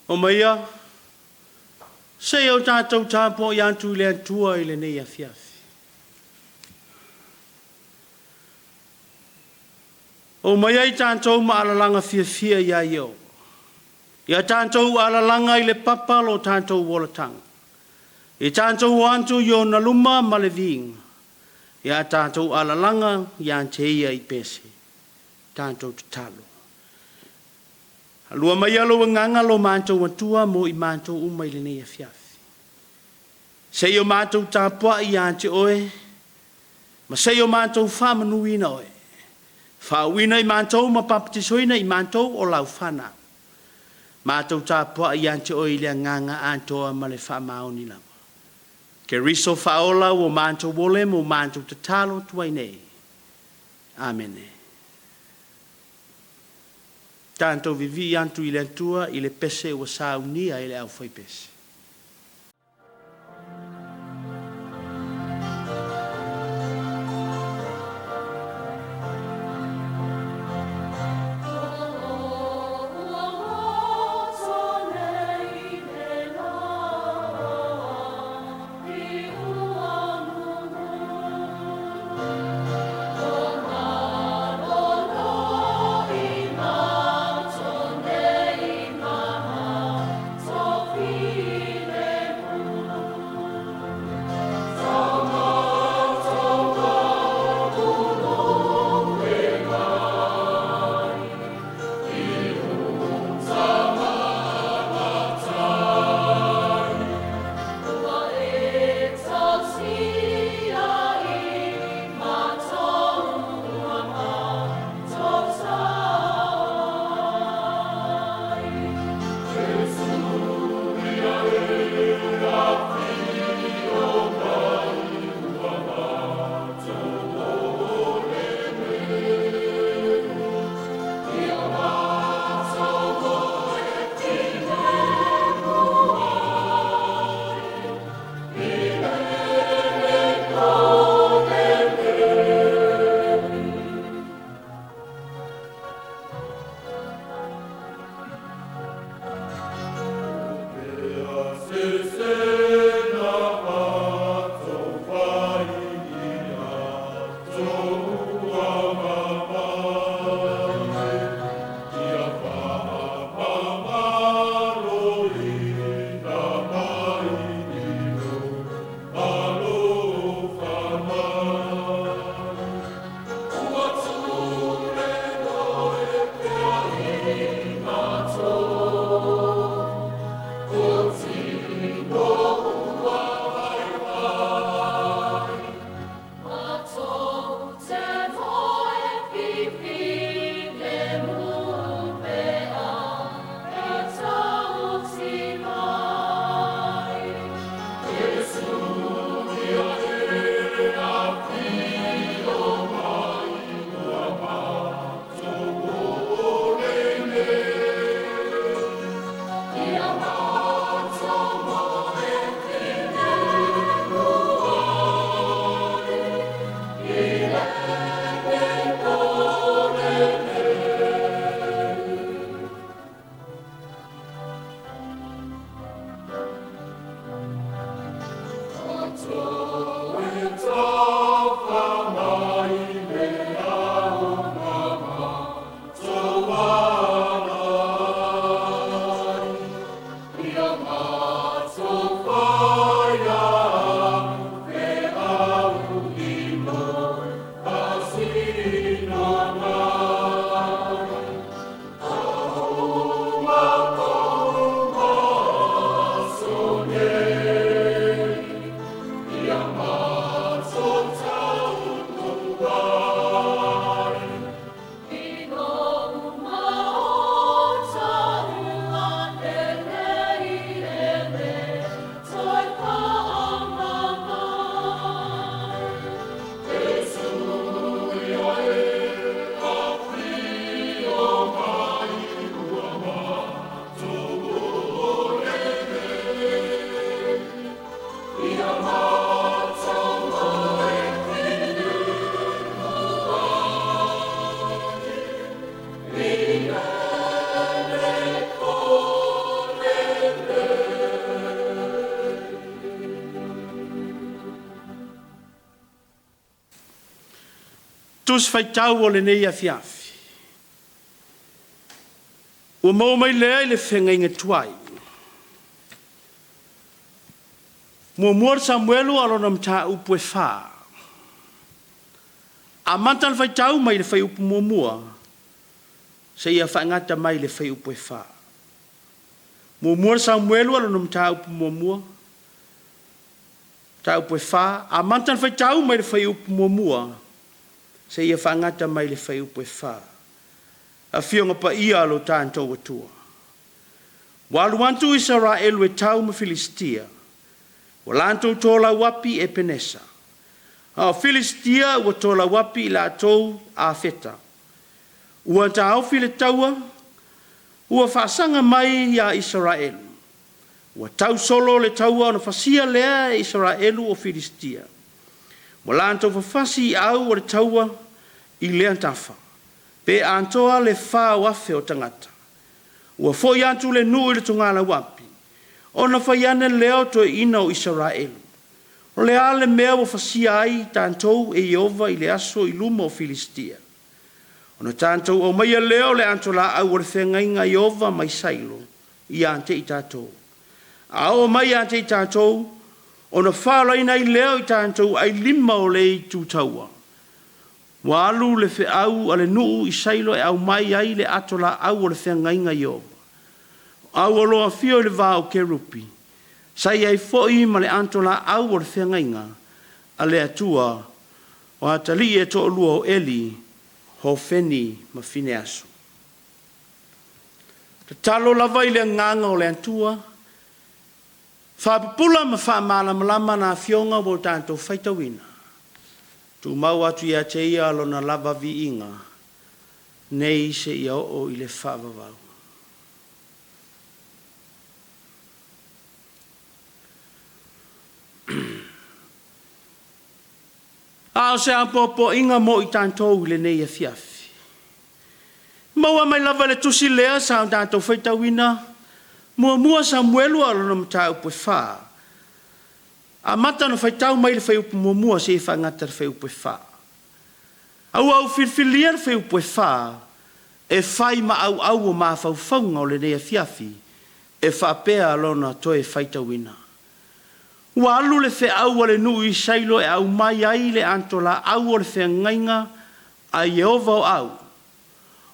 Omaia, seia o tatou tapuai atu i le Atua i lenei afiafi. Omaia i tatou ma alalaga fiafia ia Ieova, ia tatou alalaga i le papa lo tatou olataga, ia tatou o atu i ona luma ma le viiga, ia tatou alalaga ia te ia i pese. Tatou tatalo. Alua maia lou agaga lo matou Atua mo i matou uma i lenei afiafi. Seia o matou tapuai ia te Oe, ma seia o matou faamanuina Oe. Faauuina i matou ma papatisoina i matou o lau fanau. Matou tapuai ia te Oe i le agaga atoa ma le faamaoni lava. Keriso faaola ua matou ole ma ua matou tatalo atu ai nei. Amene. Tatou vivii atu i le Atua i le pese ua saunia e le aufaipese. Tusi Faitau o lenei afiafi, ua maua mai lea i le feagaiga tuai. Muamua Samuelu a o lona mataupu e 4. Amata le faitau mai le fuaiupu 1 seia faagata mai le fuaiupu e 4. Muamua Samuelu a o lona mataupu 1, mataupu e 4, amata le faitau mai le fuaiupu 1 seia faagata mai le fuaiupu e 4. Afioga Paia a lo tatou Atua. Ua alu atu Isaraelu e tau ma Filistia, ua latou tolauapi i Epenesa, a o Filistia ua tolauapi i latou Afeta. Ua taofi le taua, ua faasaga mai ia Isaraelu. Ua tausolo le taua ona fasia lea e Isaraelu o Filistia. Ua latou fafasi i au o le taua i lea tafa, pe atoa le 4,000 o tagata. Ua foi atu le nuu i le togalauapi, ona fai ane lea o toeaiina o Isaraelu, o le a le mea ua fasia ai tatou e Ieova i le aso i luma o Filistia? Ona tatou aumaia lea o le ato laau o le feagaiga a Ieova mai Sailo ia te i tatou. A oo mai ia te i tatou, ona faaolaina ai lea o i tatou ailima o le itu taua. Ua alu le feau a le nuu i Sailo e aumai ai le ato laau o le feagaiga a Ieova, o au o lo o afio i le va o Kerupi, sa i ai foi ma le ato laau o le feagaiga a le Atua, o atalii e toalua o Eli, Hofeni ma Fineaso. Tatalo lava i le Agaga o le Atua, faapupula ma faamalamalama ana Afioga ua o tatou faitauina, tumau atu ia te Ia Lona lava viiga, nei seia oo i le faavavau. A o se apoapoaiga mo i tatou i lenei afiafi. Maua mai lava i le tusi lea sa o tatou faitauina, muamua Samuelu a o lona mataupu e 4, amata ona faitau mai le fuaiupu 1 seia faagata i le fuaiupu e 4. A ua ou filifilia le fuaiupu e 4 e fai ma auau o mafaufauga o lenei afiafi e faapea lona toe faitauina. Ua alu le feau a le nuu i Sailo e aumai ai le ato laau o le feagaiga a Ieova o au,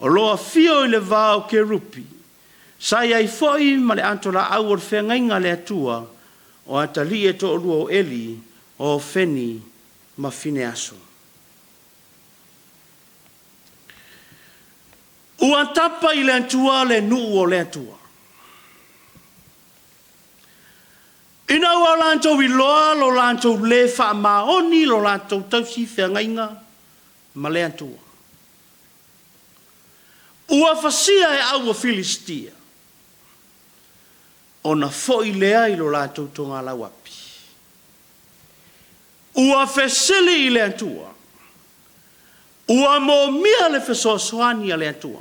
o lo o afio i le va o Kerupi, sa i ai foi ma le ato laau o le feagaiga a le Atua, o atalii e toalua o Eli, o Hofeni ma Fineaso. Ua tapa i le Atua le nuu o le Atua. Ina ua latou iloa lo latou le faamaoni lo latou tausi feagaiga ma le Atua, ua fasia e au o Filistia, ona foi lea i lo latou togalauapi. Ua fesili i le Atua, ua moomia le fesoasoani a le Atua.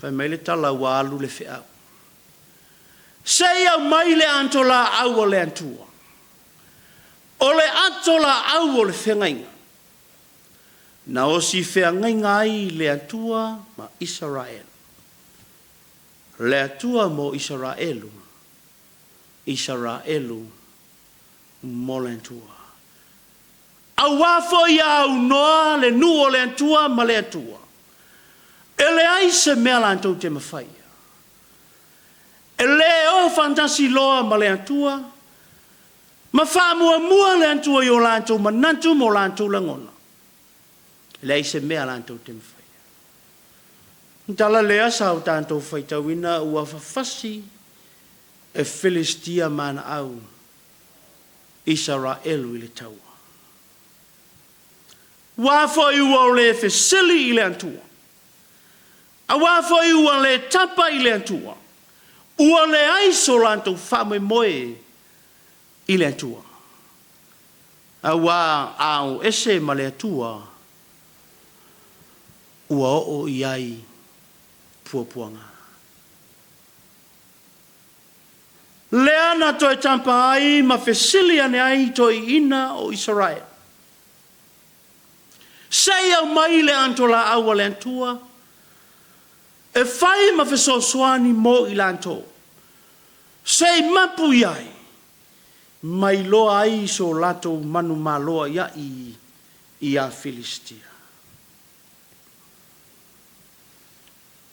Fai mai le tala ua alu le feau. Se i aumai le ato laau a le Atua. O le ato laau o le feagaiga, na osi feagaiga ai le Atua ma Isaraelu. Le Atua mo Isaraelu, Isaraelu mo le Atua. Auā foi a aunoa le nuu o le Atua ma le Atua, e leai se mea latou te mafaia. E le o faatasi loa ma le Atua, ma faamuamua le Atua i o latou manatu ma o latou lagona, e leai se mea latou te mafaia. O le tala lea sa o tatou faitauina ua fafasi e Filistia ma ana au Isaraelu i le taua. Aua foi ua le fesili i le Atua, aua foi ua le tapa i le Atua, ua leai so latou faamoemoe i le Atua. Aua a o ese ma le Atua, ua oo i ai puapuaga. Lea na toe tapa ai ma fesili ane ai toeaiina o Isaraelu. Se i aumai le anitolaau a le Atua e fai ma fesoasoani mo i latou, se i mapu i ai, ma iloa ai so latou manumaloaia'i ia Filistia.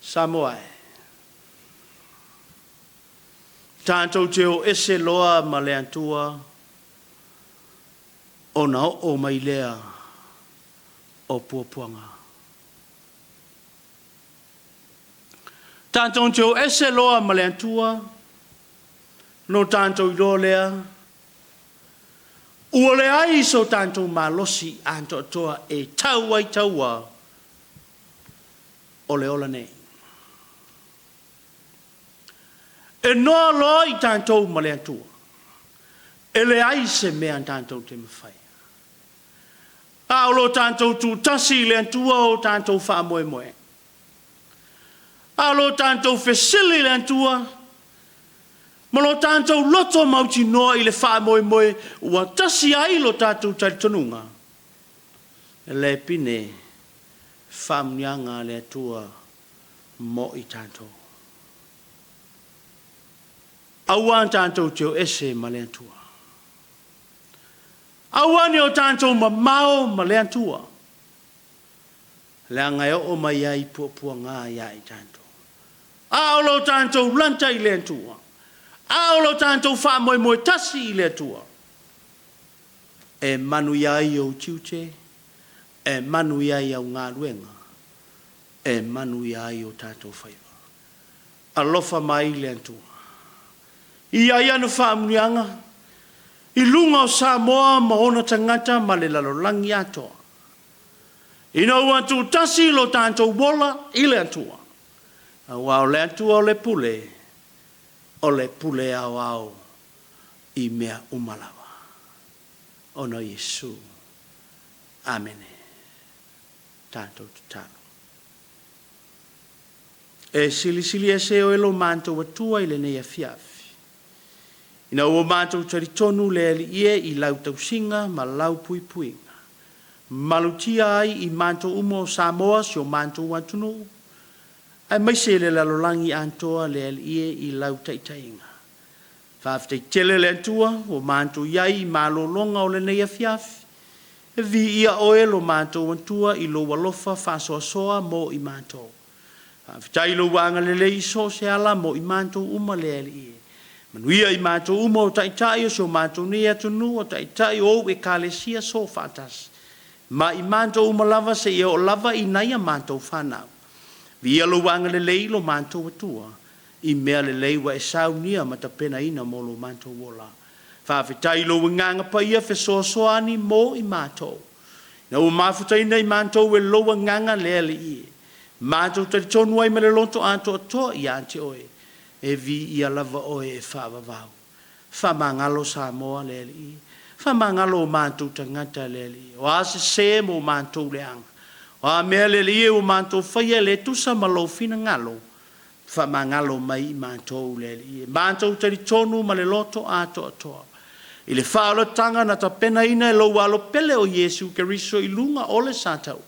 Samoa e, tatou te o ese loa ma le Atua ona oo mai lea o puapuaga. Tatou te o ese loa ma le Atua, no tatou iloa lea, ua leai so tatou malosi atoatoa e tau ai taua o le ola nei. E noa loa i tatou ma le Atua, e leai se mea tatou te mafaia. A o lo tatou tutasi i le Atua o tatou faamoemoe. A o lo tatou fesili i le Atua, ma lo tatou loto mautinoa i le faamoemoe ua tasi ai lo tatou talitonuga, e le pine faamuniaga a le Atua mo i tatou. Aua tatou te o ese ma le Atua. Aua ne o tatou mamao ma le Atua, leaga e oo mai ai puapuaga ia i tatou. A o lo tatou lata i le Atua, a o lo tatou faamoemoe tasi i le Atua, e manuia ai ou tiute, e manuia ai au galuega, e manuia ai o tatou faiva. Alofa mai le Atua. Ia i ai ana faamuniaga i luga o Samoa ma ona tagata ma le lalolagi atoa. Ina ua tutasi lo tatou ola i le Atua, aua o le Atua o le pule, o le pule aoao i mea uma lava. Ona o Iesu. Amene. Tatou tatalo. E silisili ese oe lo matou Atua i lenei afiafi. Ina ua matou talitonu le Alii e i lau tausiga ma lau puipuiga. Malutia ai i matou uma o Samoa si o matou atunuu, aemaise le lalolagi atoa le Alii e i lau taitaiga. Faafetai tele le Atua ua matou i ai i malologa o lenei afiafi. E viia oe lo matou Atua i lou alofa faasoasoa mo i matou. Faafetai i lou agalelei i so o se ala mo i matou uma le Alii e. Manuia i matou uma o taitai o si o matou nei atunuu, o taitai o ou ekalesia soofaatasi, ma i matou uma lava seia oo lava i nai a matou fanau. Viia lou agalelei lo matou Atua i mea lelei ua e saunia ma tapenaina mo lo matou ola. Faafetai i lou Agaga Paia fesoasoani mo i matou, ina ua mafutaina i matou e lou Agaga le Alii e, matou talitonu ai ma le loto atoatoa ia te oe, e viia lava oe e faavavau. Faamagalo Samoa le Alii, faamagalo o matou tagata le Alii. O a sesē ma o matou leaga, o a mea le Alii e ua matou faia e le tusa ma lou finagalo, faamagalo mai i matou le Alii e. Matou talitonu ma le loto atoatoa i le faaolataga na tapenaina e lou Alo pele o Iesu Keriso i luga o le sataua,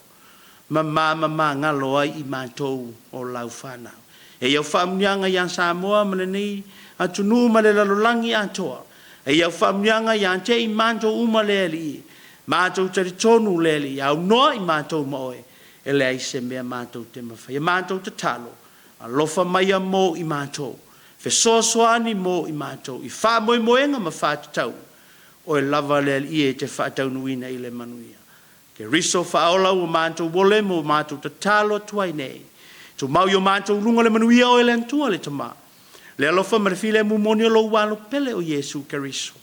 ma mamamagalo ai i matou o lau fanau. E i au faamuniaga ia Samoa ma lenei atunuu ma le lalolagi atoa. E i au faamuniaga ia te i matou uma le Alii. Matou talitonu le Alii, aunoa i matou ma oe, e leai se mea matou te mafaia. Matou tatalo, alofa maia mo i matou, fesoasoani mo i matou, i faamoemoega ma faatatau, oe lava le Alii e te faataunuuina i le manuia. Keriso faaola ua matou ole ma ua matou tatalo atu ai nei. Tumau i o matou luga le manuia oe le Atua le Tama, le alofa ma le filemu moni o lou Alo pele o Iesu Keriso,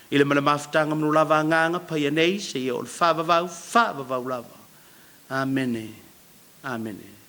i le ma le mafutaga manulava Agaga Paia nei seia oo i le faavavau, faavavau lava. Amene. Amene.